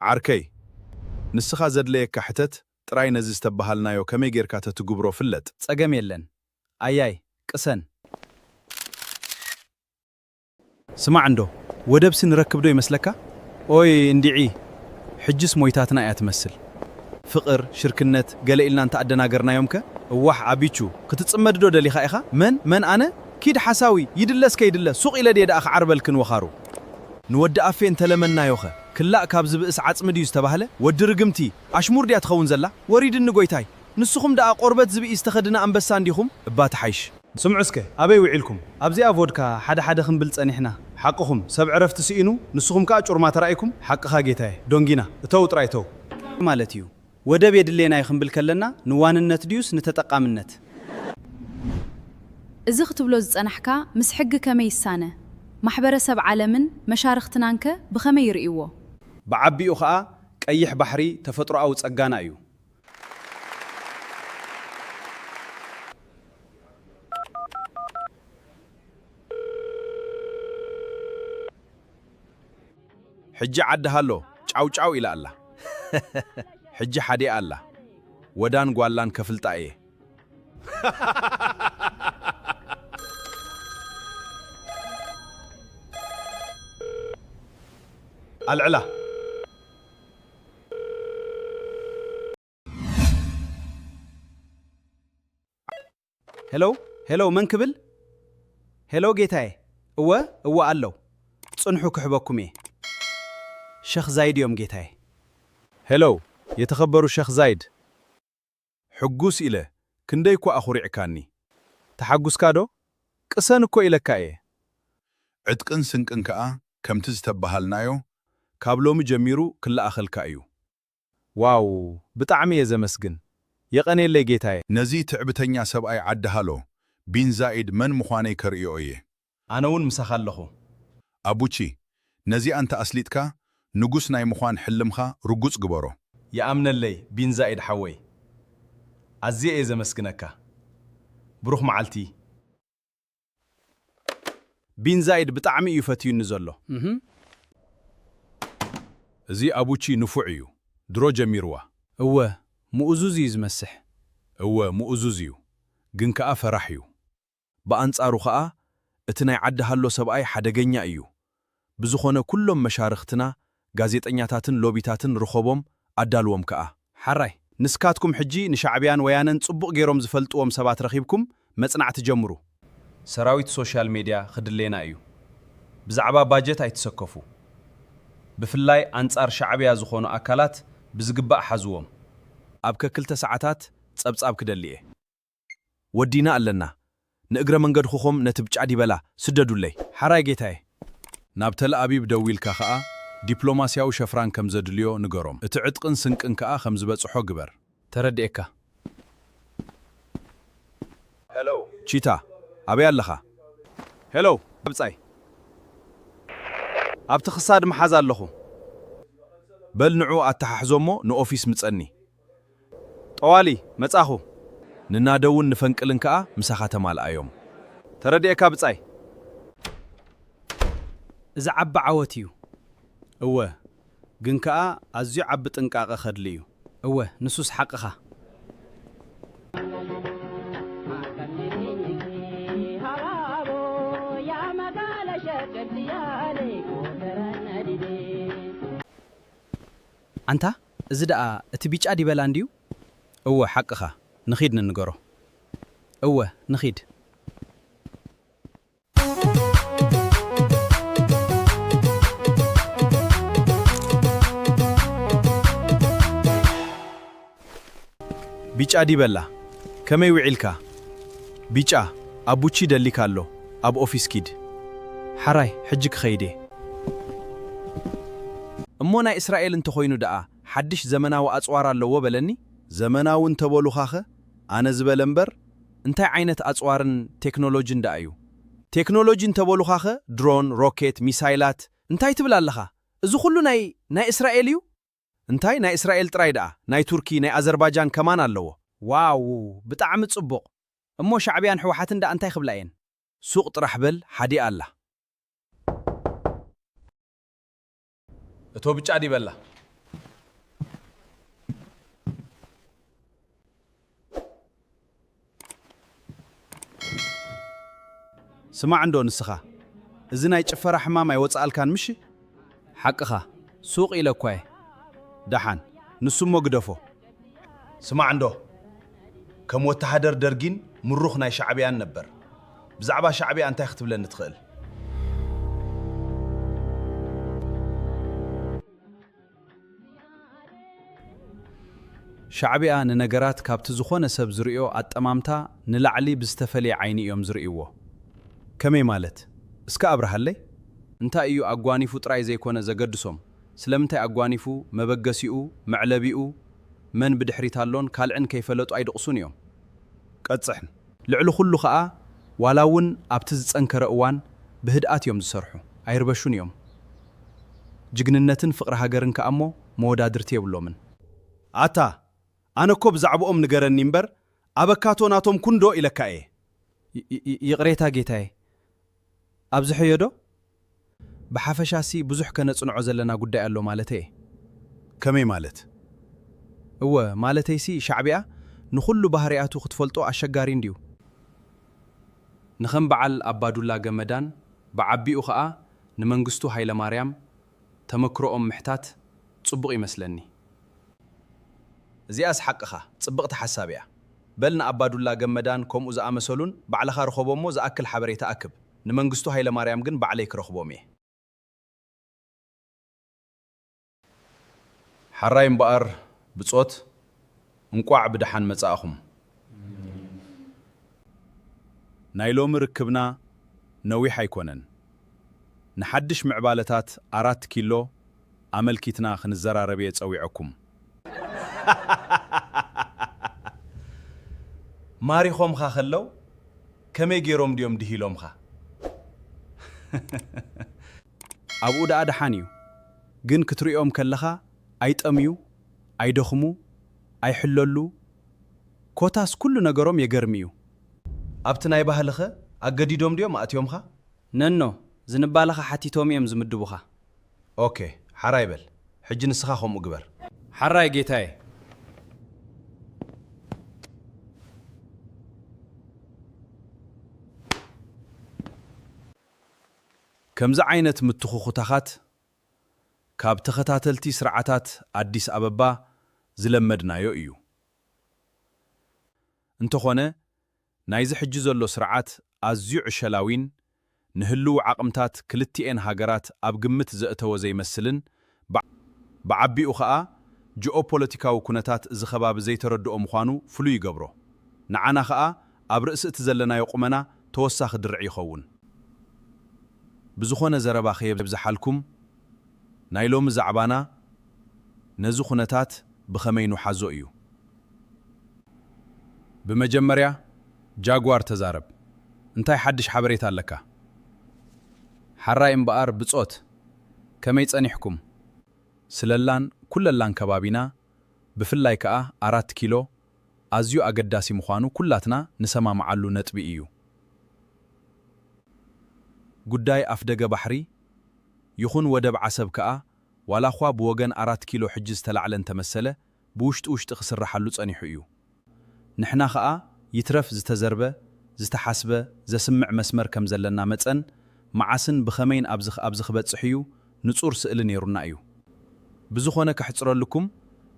ዓርከይ፣ ንስኻ ዘድለየካ ሕተት ጥራይ ነዚ ዝተበሃልናዮ ከመይ ጌርካ ተትግብሮ ፍለጥ። ጸገም የለን። ኣያይ፣ ቅሰን። ስማዕ እንዶ፣ ወደብሲ ንረክብ ዶ ይመስለካ? ኦይ እንዲዒ፣ ሕጅስ ሞይታትና እያ ትመስል። ፍቕር፣ ሽርክነት፣ ገለ ኢልና እንተ ኣደናገርናዮምከ? እዋሕ ኣቢቹ፣ ክትጽመድ ዶ ደሊኻ ኢኻ? መን? መን ኣነ? ኪድ ሓሳዊ፣ ይድለስ ከይድለ፣ ሱቕ ኢለ ድየ ደኣ ክዓርበልክን ወኻሩ? ንወዲ ኣፌ እንተለመንናዮኸ? ክላእ ካብ ዝብእስ ዓጽሚ ድዩ ዝተባህለ? ወዲ ርግምቲ፣ ኣሽሙር ድያ ትኸውን ዘላ? ወሪድኒ ጎይታይ፣ ንስኹም ደኣ ቆርበት ዝብኢ ዝተኸድነ ኣንበሳ እንዲኹም? እባ ትሓይሽ። ስምዑ እስከ፣ ኣበይ ውዒልኩም? ኣብዚኣ ቮድካ ሓደ ሓደ ክንብል ጸኒሕና። ሓቅኹም፣ ሰብ ዕረፍቲ ስኢኑ፣ ንስኹም ከኣ ጩርማ ተራኢኩም? ሓቅኻ ጌታየ፣ ዶንጊና። እተው ጥራይ እተው። ማለት እዩ። ወደብ የድሌና እዩ ክንብል ከለና፣ ንዋንነት ድዩስ ንተጠቃምነት? እዚ ክትብሎ ዝጸናሕካ ምስ ሕጊ ከመይ ይሳነ? ማሕበረሰብ ዓለምን መሻርኽትናንከ ብኸመይ ይርእይዎ? ብዓቢኡ ኸኣ ቀይሕ ባሕሪ ተፈጥሮኣዊ ጸጋና እዩ። ሕጂ ዓዲ ሃሎ ጫው ጫው ኢላ ኣላ። ሕጂ ሓዲኣ ኣላ። ወዳን ጓላን ከፍልጣ እየ። ኣልዕላ። ሄሎ፣ ሄሎ፣ መን ክብል? ሄሎ ጌታዬ። እወ፣ እወ ኣለዉ። ጽንሑ ክሕበኩም እየ። ሸኽ ዛይድ እዮም ጌታዬ። ሄሎ፣ የተኸበሩ ሸኽ ዛይድ። ሕጉስ ኢለ፣ ክንደይ እኳ ኣኹሪዕካኒ። ተሓጉስካ ዶ? ቅሰን እኮ ኢለካ እየ። ዕጥቅን ስንቅን ከኣ ከምቲ ዝተበሃልናዮ፣ ካብ ሎሚ ጀሚሩ ክለኣኸልካ እዩ። ዋው፣ ብጣዕሚ እየ ዘመስግን። የቐንየለይ ጌታዬ። ነዚ ትዕቢተኛ ሰብኣይ ዓዲ ሃሎ፣ ቢን ዛይድ መን ምዃነይ ከርእዮ እየ። ኣነ እውን ምሳኻ ኣለኹ። ኣቡቺ፣ ነዚኣ እንተ ኣስሊጥካ፣ ንጉስ ናይ ምዃን ሕልምኻ ርጉጽ ግበሮ። ይኣምነለይ ቢን ዛይድ ሓወይ። ኣዝየ እየ ዘመስግነካ። ብሩኽ መዓልቲ። ቢን ዛይድ ብጣዕሚ እዩ ፈትዩኒ ዘሎ። እህ። እዚ ኣቡቺ ንፉዕ እዩ። ድሮ ጀሚርዋ። እወ፣ ምኡዙዝ እዩ ዝመስሕ። እወ፣ ምኡዙዝ እዩ። ግን ከኣ ፈራሕ እዩ። ብኣንጻሩ ኸኣ፣ እቲ ናይ ዓዲ ሃሎ ሰብኣይ ሓደገኛ እዩ። ብዝኾነ ኩሎም መሻርኽትና፣ ጋዜጠኛታትን ሎቢታትን ርኸቦም፣ ኣዳልዎም ከኣ። ሓራይ። ንስካትኩም ሕጂ ንሻዕብያን ወያነን ጽቡቕ ጌሮም ዝፈልጥዎም ሰባት ረኺብኩም መጽናዕቲ ጀምሩ። ሰራዊት ሶሻል ሜድያ ክድሌና እዩ። ብዛዕባ ባጀት ኣይትሰከፉ። ብፍላይ ኣንጻር ሻዕብያ ዝኾኑ ኣካላት ብዝግባእ ሓዝዎም። ኣብ ከክልተ ሰዓታት ጸብጻብ ክደሊ እየ። ወዲና ኣለና። ንእግረ መንገድኹም ነቲ ብጫ ዲበላ ስደዱለይ። ሓራይ ጌታዬ። ናብ ተልኣቢብ ደዊልካ ከኣ ዲፕሎማስያዊ ሸፍራን ከም ዘድልዮ ንገሮም። እቲ ዕጥቅን ስንቅን ከኣ ከም ዝበጽሖ ግበር። ተረዲኤካ። ሄሎ። ቺታ፣ ኣበይ ኣለኻ? ሄሎ፣ ብጻይ። ኣብቲ ክሳድ ምሓዝ ኣለኹ። በል ንዑ ኣተሓሕዞ እሞ ንኦፊስ ምጸኒ። ጠዋሊ፣ መጻኹ። ንናደውን ንፈንቅልን ከኣ ምሳኻ ተማልኣዮም። ተረዲኤካ ብጻይ። እዚ ዓቢ ዓወት እዩ። እወ፣ ግን ከኣ ኣዝዩ ዓቢ ጥንቃቐ ከድሊ እዩ። እወ፣ ንሱስ ሓቅኻ። ኣንታ፣ እዚ ደኣ እቲ ቢጫ ዲበላ እንድዩ? እወ፣ ሓቅኻ። ንኺድ ንንገሮ። እወ፣ ንኺድ። ቢጫ ዲበላ፣ ከመይ ውዒልካ? ቢጫ፣ ኣቡቺ ደሊካ ኣሎ፣ ኣብ ኦፊስ ኪድ። ሓራይ፣ ሕጂ ክኸይድ እየ። እሞ ናይ እስራኤል እንተኾይኑ ደኣ፣ ሓድሽ ዘመናዊ ኣጽዋር ኣለዎ በለኒ? ዘመናዊ እንተበሉኻኸ? ኣነ ዝበለ እምበር፣ እንታይ ዓይነት ኣጽዋርን ቴክኖሎጂን ደኣ እዩ? ቴክኖሎጂ እንተበሉኻኸ፣ ድሮን፣ ሮኬት፣ ሚሳይላት፣ እንታይ ትብል ኣለኻ? እዚ ኹሉ ናይ፣ ናይ እስራኤል እዩ? እንታይ ናይ እስራኤል ጥራይ ደኣ፣ ናይ ቱርኪ፣ ናይ ኣዘርባጃን ከማን ኣለዎ። ዋው፣ ብጣዕሚ ጽቡቕ። እሞ ሻዕብያን ሕወሓትን ደኣ እንታይ ክብላ እየን? ሱቕ ጥራሕ በል፣ ሓዲኣ ኣላ። እቶ ብጫ ዲበላ። ስማዕ እንዶ ንስኻ፣ እዚ ናይ ጭፈራ ሕማም ኣይወጽኣልካን ምሽ? ሓቅኻ፣ ሱቕ ኢለ እኳ እየ። ደሓን፣ ንሱ እሞ ግደፎ። ስማዕ እንዶ፣ ከም ወተሃደር ደርጊን ምሩኽ ናይ ሻዕብያን ነበር፣ ብዛዕባ ሻዕብያ እንታይ ክትብለኒ ትኽእል? ሻዕብያ ንነገራት ካብቲ ዝኾነ ሰብ ዝርእዮ ኣጠማምታ ንላዕሊ ብዝተፈልየ ዓይኒ እዮም ዝርእይዎ። ከመይ ማለት? እስከ ኣብርሃለይ? እንታይ እዩ ኣጓኒፉ ጥራይ ዘይኮነ ዘገድሶም፣ ስለምንታይ ኣጓኒፉ፣ መበገሲኡ፣ መዕለቢኡ፣ መን ብድሕሪት ኣሎን ካልዕን ከይፈለጡ ኣይድቕሱን እዮም። ቀጽሕን። ልዕሊ ኩሉ ኸኣ፣ ዋላ እውን ኣብቲ ዝጸንከረ እዋን ብህድኣት እዮም ዝሰርሑ፣ ኣይርበሹን እዮም። ጅግንነትን ፍቕሪ ሃገርን ከኣ እሞ መወዳድርቲ የብሎምን። ኣታ፣ ኣነ እኮ ብዛዕብኦም ንገረኒ እምበር፣ ኣበካቶ ናቶም ኩንዶ ኢለካ እየ። ይ-፣ ይ-፣ ይቕሬታ ጌታዬ። ኣብዚ ሕዮ ዶ? ብሓፈሻሲ ብዙሕ ከነጽንዖ ዘለና ጉዳይ ኣሎ ማለተይ እየ። ከመይ ማለት? እወ፣ ማለተይሲ ሻዕብያ ንኹሉ ባህሪያቱ ክትፈልጦ ኣሸጋሪ እንድዩ። ንኸም በዓል ኣባዱላ ገመዳን ብዓቢኡ ኸኣ ንመንግስቱ ሃይለማርያም ተመክሮኦም ምሕታት ጽቡቕ ይመስለኒ። እዚኣስ ሓቅኻ፣ ጽብቕቲ ሓሳብ እያ። በል ንኣባዱላ ገመዳን ከምኡ ዝኣመሰሉን ባዕልኻ ርኸቦ እሞ ዝኣክል ሓበሬታ ኣክብ። ንመንግስቱ ሃይለማርያም ግን ባዕለይ ክረኽቦም እየ። ሓራይ እምበኣር ብጾት፣ እንቋዕ ብደሓን መጻእኹም። ናይ ሎሚ ርክብና ነዊሕ ኣይኮነን። ንሓድሽ ምዕባለታት ኣራት ኪሎ ኣመልኪትና ክንዘራረብ እየ ጸዊዐኩም። ማሪኾምኻ ከለዉ ከመይ ገይሮም ድዮም ድሂሎምኻ? ኣብኡ ደኣ ደሓን እዩ። ግን ክትርእዮም ከለኻ ኣይጠምዩ፣ ኣይደኽሙ፣ ኣይሕለሉ፣ ኮታስ ኩሉ ነገሮም የገርም እዩ። ኣብቲ ናይ ባህልኸ ኣገዲዶም ድዮም ኣእትዮምኻ? ነኖ፣ ዝንባለኻ ሓቲቶም እዮም ዝምድቡኻ። ኦኬ፣ ሓራይ በል። ሕጂ ንስኻ ከምኡ ግበር። ሓራይ ጌታዬ። ከምዚ ዓይነት ምትኹኹታኻት ካብ ተኸታተልቲ ስርዓታት ኣዲስ ኣበባ ዝለመድናዮ እዩ። እንተኾነ፣ ናይዚ ሕጂ ዘሎ ስርዓት ኣዝዩ ዕሸላዊን ንህልው ዓቕምታት ክልቲኤን ሃገራት ኣብ ግምት ዘእተወ ዘይመስልን ብዓ-፣ ብዓቢኡ ኸኣ ጂኦፖለቲካዊ ኩነታት እዚ ከባቢ ዘይተረድኦ ምዃኑ ፍሉይ ይገብሮ። ንዓና ኸኣ ኣብ ርእሲ እቲ ዘለናዮ ቁመና ተወሳኺ ድርዒ ይኸውን። ብዝኾነ ዘረባ ከየብዝሓልኩም፣ ናይ ሎሚ ዛዕባና ነዚ ኩነታት ብኸመይ ንውሓዞ እዩ። ብመጀመርያ፣ ጃጓር ተዛረብ። እንታይ ሓድሽ ሓበሬታ ኣለካ? ሓራይ እምበኣር ብጾት፣ ከመይ ጸኒሕኩም? ስለላን ኩለላን ከባቢና፣ ብፍላይ ከኣ ኣራት ኪሎ፣ ኣዝዩ ኣገዳሲ ምዃኑ ኩላትና ንሰማምዓሉ ነጥቢ እዩ። ጉዳይ ኣፍደገ ባሕሪ ይኹን ወደብ ዓሰብ ከኣ፣ ዋላ እኳ ብወገን ኣራት ኪሎ ሕጂ ዝተላዕለ እንተመሰለ፣ ብውሽጢ ውሽጢ ክስረሓሉ ጸኒሑ እዩ። ንሕና ኸኣ ይትረፍ ዝተዘርበ፣ ዝተሓስበ፣ ዘስምዕ መስመር ከም ዘለና መጸን፣ መዓስን ብኸመይን ኣብዚ፣ ኣብዚ ክበጽሕ እዩ ንጹር ስእሊ ነይሩና እዩ። ብዝኾነ ከሕጽረልኩም፣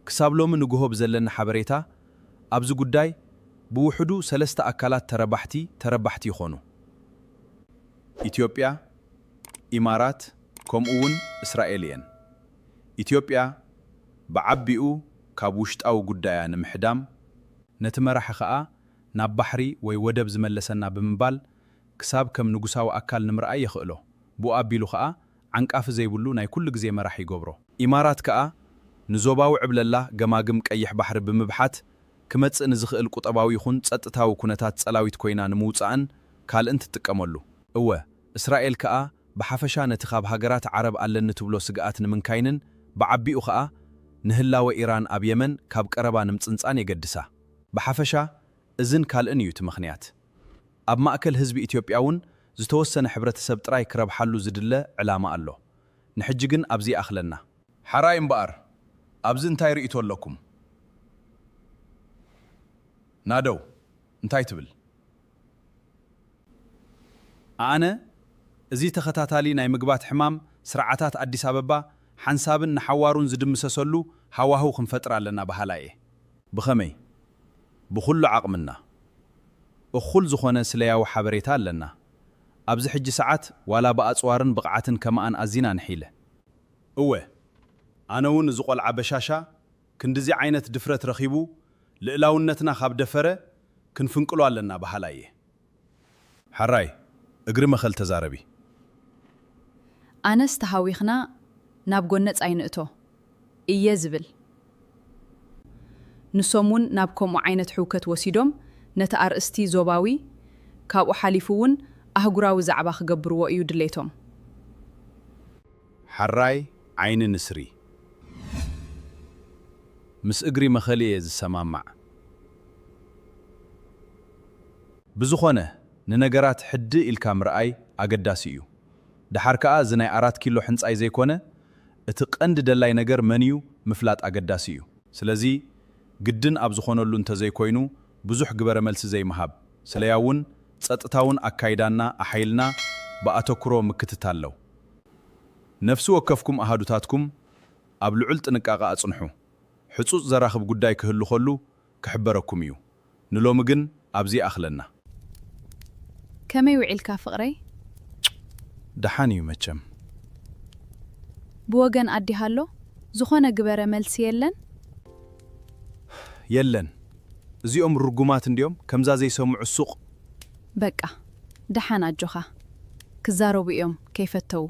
ክሳብ ሎሚ ንግሆ ብዘለኒ ሓበሬታ፣ ኣብዚ ጉዳይ ብውሕዱ ሰለስተ ኣካላት ተረባሕቲ፣ ተረባሕቲ ይኾኑ። ኢትዮጵያ፣ ኢማራት፣ ከምኡ እውን እስራኤል እየን። ኢትዮጵያ ብዓቢኡ ካብ ውሽጣዊ ጉዳያ ንምሕዳም፣ ነቲ መራሒ ኸኣ ናብ ባሕሪ ወይ ወደብ ዝመለሰና ብምባል፣ ክሳብ ከም ንጉሳዊ ኣካል ንምርኣይ የኽእሎ። ብኡ ኣቢሉ ኸኣ ዓንቃፊ ዘይብሉ ናይ ኩሉ ግዜ መራሒ ይገብሮ። ኢማራት ከኣ ንዞባዊ ዕብለላ ገማግም ቀይሕ ባሕሪ ብምብሓት ክመጽእ ንዝኽእል ቁጠባዊ ይኹን ጸጥታዊ ኩነታት ጸላዊት ኮይና ንምውጻእን ካልእን ትጥቀመሉ። እወ፣ እስራኤል ከኣ ብሓፈሻ ነቲ ካብ ሃገራት ዓረብ ኣለኒ ትብሎ ስግኣት ንምንካይንን ብዓቢኡ ኸኣ ንህላወ ኢራን ኣብ የመን ካብ ቀረባ ንምጽንጻን የገድሳ። ብሓፈሻ እዝን ካልእን እዩ እቲ ምኽንያት። ኣብ ማእከል ህዝቢ ኢትዮጵያ እውን ዝተወሰነ ሕብረተሰብ ጥራይ ክረብሓሉ ዝድለ ዕላማ ኣሎ። ንሕጂ ግን ኣብዚ ይኣኽለና። ሓራይ እምበኣር፣ ኣብዚ እንታይ ርእይቶ ኣለኩም? ናደው፣ እንታይ ትብል? ኣነ፣ እዚ ተኸታታሊ ናይ ምግባት ሕማም ስርዓታት ኣዲስ ኣበባ ሓንሳብን ንሓዋሩን ዝድምሰሰሉ ሃዋህው ክንፈጥር ኣለና በሃላይ እየ። ብኸመይ? ብኹሉ ዓቕምና። እኹል ዝኾነ ስለያዊ ሓበሬታ ኣለና። ኣብዚ ሕጂ ሰዓት ዋላ ብኣጽዋርን ብቕዓትን ከማኣን ኣዚና ንሒለ። እወ፣ ኣነ እውን እዚ ቆልዓ በሻሻ ክንድዚ ዓይነት ድፍረት ረኺቡ ልእላውነትና ካብ ደፈረ ክንፍንቅሎ ኣለና በሃላይ እየ። ሕራይ፣ እግሪ መኸል ተዛረቢ። ኣነስ ተሃዊኽና ናብ ጎነጽ ኣይንእቶ እየ ዝብል። ንሶም እውን ናብ ከምኡ ዓይነት ሕውከት ወሲዶም ነቲ ኣርእስቲ ዞባዊ፣ ካብኡ ሓሊፉ እውን ኣህጉራዊ ዛዕባ ክገብርዎ እዩ ድሌቶም። ሕራይ፣ ዓይኒ ንስሪ። ምስ እግሪ መኸል እየ ዝሰማማዕ። ብዝኾነ፣ ንነገራት ሕድእ ኢልካ ምርኣይ ኣገዳሲ እዩ። ደሓር ከኣ እዚ ናይ ኣራት ኪሎ ሕንጻይ ዘይኮነ፣ እቲ ቀንዲ ደላይ ነገር መን እዩ ምፍላጥ ኣገዳሲ እዩ። ስለዚ፣ ግድን ኣብ ዝኾነሉ እንተዘይኮይኑ ብዙሕ ግበረ መልሲ ዘይምሃብ፣ ስለያ እውን ጸጥታውን ኣካይዳና ኣሓይልና ብኣተኩሮ ምክትታል ኣለዎ። ነፍሲ ወከፍኩም ኣሃዱታትኩም ኣብ ልዑል ጥንቃቐ ኣጽንሑ። ሕጹጽ ዘራኽብ ጉዳይ ክህሉ ከሉ ክሕበረኩም እዩ። ንሎሚ ግን ኣብዚ ይኣኽለና። ከመይ ውዒልካ ፍቕረይ? ደሓን እዩ መቸም። ብወገን ኣዲ ሃሎ ዝኾነ ግበረ መልሲ የለን? የለን። እዚኦም ርጉማት እንድዮም፣ ከምዛ ዘይሰምዑ ሱቕ። በቃ፣ ደሓን ኣጆኻ። ክዛረቡ እዮም ከይፈተዉ።